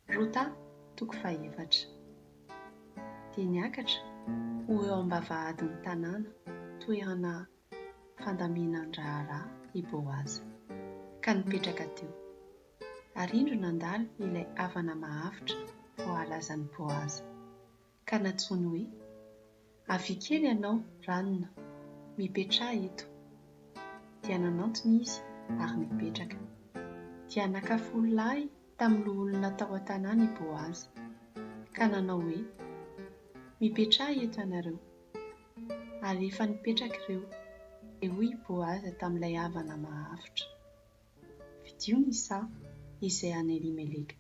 Rota toko fahefatra. Dia niakatra ho eo am-bavahadin'ny tanàna, toerana fandaminan-draharaha i Boaza, ka nipetraka teo. Ary indro nandalo ilay havana mahavitra voalazan'i Boaza, ka nantsoiny hoe, Avia kely ianao, ranona, mipetraha eto. Dia nanantona izy ary nipetraka. Dia naka folo lahy tamin'ny loholona tao an-tanàna i Boaza, ka nanao hoe, Mipetraha eto ianareo. Ary rehefa nipetraka ireo, dia hoy i Boaza tamin'ilay havana mahavitra, Fidio ny saha izay an'i Elimeleka,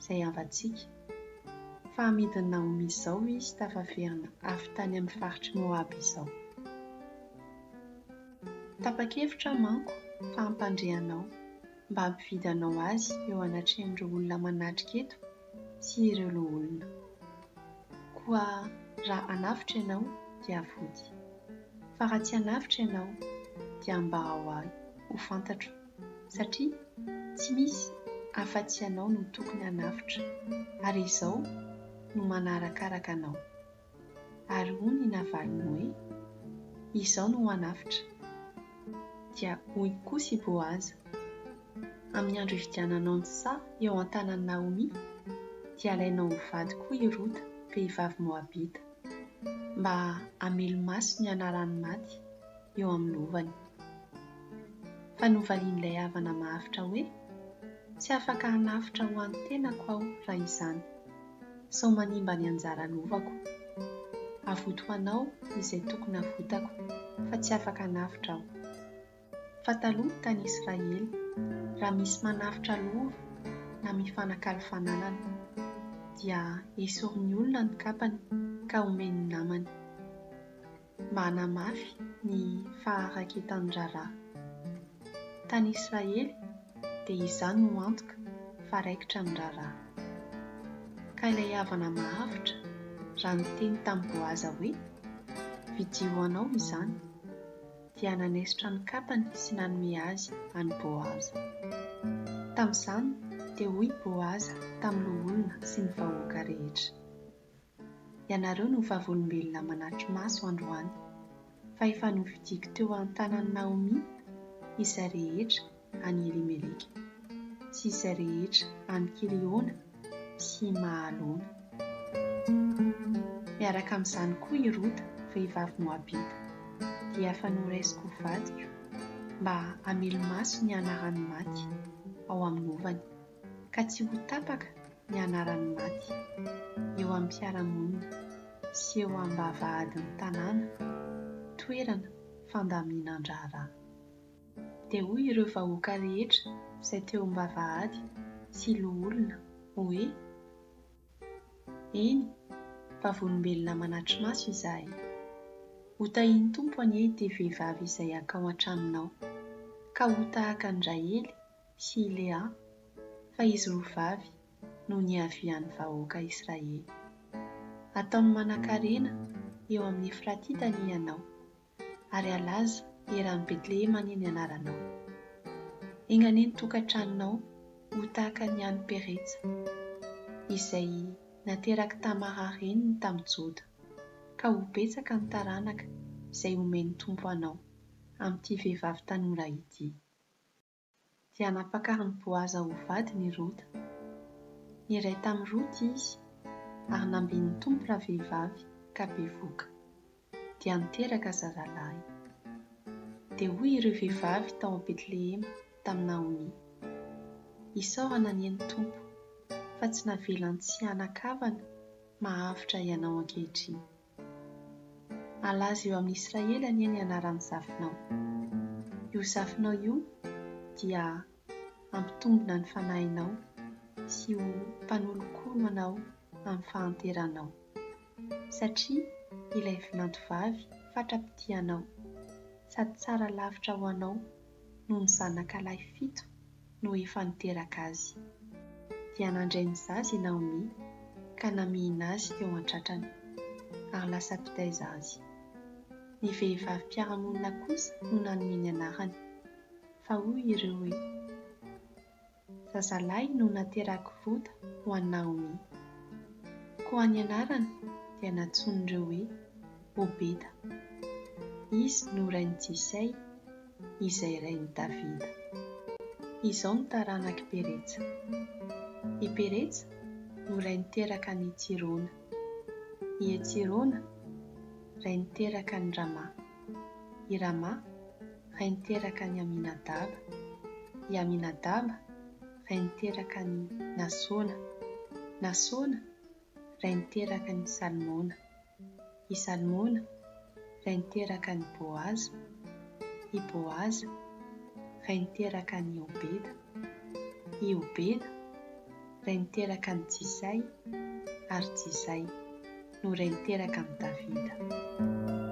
izay havantsika, fa hamidin'i Naomy izao izy tafaverina avy tany amin'ny faritr'i Moaba izao. Tapa-kevitra aho manko fa hampandre anao mba hampividy anao azy eo anatrehan'ireo olona manatrika eto sy ireo loholona. Koa raha hanavotra ianao dia avoty, fa raha tsy hanavotra ianao dia ambarao ahy ho fantatro, satria tsy misy afa-tsy ianao no tokony hanavotra, ary izao no manarakaraka anao. Ary hoy ny navaliny hoe, Izao no hanavotra. Dia hoy kosa i Boaza, Amin'ny andro hividiananao ny saha eo an-tanan'i Naomy, dia halainao ho vady koa i Rota vehivavy Moabita, mba hamelo-maso ny anaran'ny maty eo amin'ny lovany. Fa novalian'ilay havana mahavitra hoe, Tsy afaka hanavotra ho an'ny tenako aho raha izany. sao manimba ny anjara lovako. Avoto ho anao izay tokony havotako, fa tsy afaka hanavotra aho. Fa taloha tany Israely, raha misy manavotra lova na mifanakalo fananana, dia esorin'ny olona ny kapany ka omeny ny namany. mba hanamafy ny faharaketan-draharaha. Tany Israely dia izaho no antoka fa raikitra ny raharaha. Ka ilay havana mahavotra raha niteny tamin'i Boaza hoe, Vidio ho anao izany, dia nanaisotra ny kapany sy nanome azy an'i Boaza. Tamin'izany dia hoy Boaza tamin'ny loholona sy ny vahoaka rehetra. Ianareo no vavolombelona manatri-maso androany, fa efa novidiako teo an-tanan'i Naomi izay rehetra an'i Elimeleka, sy izay rehetra an'i Kiliona sy Mahalona. Miaraka amin'izany koa i Rota, vehivavy Moabita, dia efa noraisiko ho vadiko, mba hamelo-maso ny anaran'ny maty ao amin'ny lovany, ka tsy ho tapaka ny anaran'ny maty eo amin'ny mpiara-monina sy eo am-bavahadin'ny tanàna, toerana fandaminan-draharaha. Dia hoy ireo vahoaka rehetra izay teo am-bavahady sy loholona hoe, Eny, vavolombelona manatri-maso izahay. Hotahian'ny Tompo anie ity vehivavy izay hankao an-tranonao, ka ho tahaka an-dRahely sy i Lea, fa izy roa vavy no niavian'ny vahoaka Israely. Hataony manankarena eo amin'ny Efratita anie ianao, ary halaza eran'i Betlehema anie ny anaranao. Enga anie ny tokantranonao ho tahaka ny an'i Peretsa, izay naterak'i Tamara reniny tamin'i Joda, ka ho betsaka ny taranaka izay homen'ny Tompo anao amin'ity vehivavy tanora ity. Dia nampakarin'i Boaza ho vadiny i Rota. Niray tamin'i Rota izy, ary nambinin'ny Tompo ravehivavy ka bevohoka. Dia niteraka zazalahy. Dia hoy ireo vehivavy tao Betlehema tamin'i Naomy, Isaorana anie ny Tompo, fa tsy navelany tsy hanan-kavana mahavotra ianao ankehitriny. Halaza eo amin'i Israely anie ny anaran'ny zafinao. Io zafinao io dia hampitombina ny fanahinao sy ho mpanolokolo anao amin'ny fahanteranao, satria ilay vinantovavy fatra-pitia anao sady tsara lavitra ho anao noho ny zanakalahy fito no efa niteraka azy. Dia nandray ny zaza i Naomi ka namihina azy teo an-tratrany, ary lasa mpitaiza azy. Ny vehivavy mpiara-monina kosa no nanome ny anarany, fa hoy ireo hoe, Zazalahy no naterak'i Rota. ho an'i Naomy. Koa ny anarany dia nantsoin'ireo hoe Obeda. Izy no rain'i Jisay, izay rain'i Davida. Izao no taranak'i Peretsa. I Peretsa no ray niteraka an'i Hetsirona. I Hetsirona ray niteraka an'i Rama. I Rama ray niteraka an'i Aminadaba. I Aminadaba ray niteraka an'i Nasona. Nasona ray niteraka an'i Salmona. I Salmona ray niteraka an'i Boaza. I Boaza ray niteraka an'i Obeda. I Obeda ray niteraka an'i Jisay, ary Jisay no ray niteraka an'i Davida.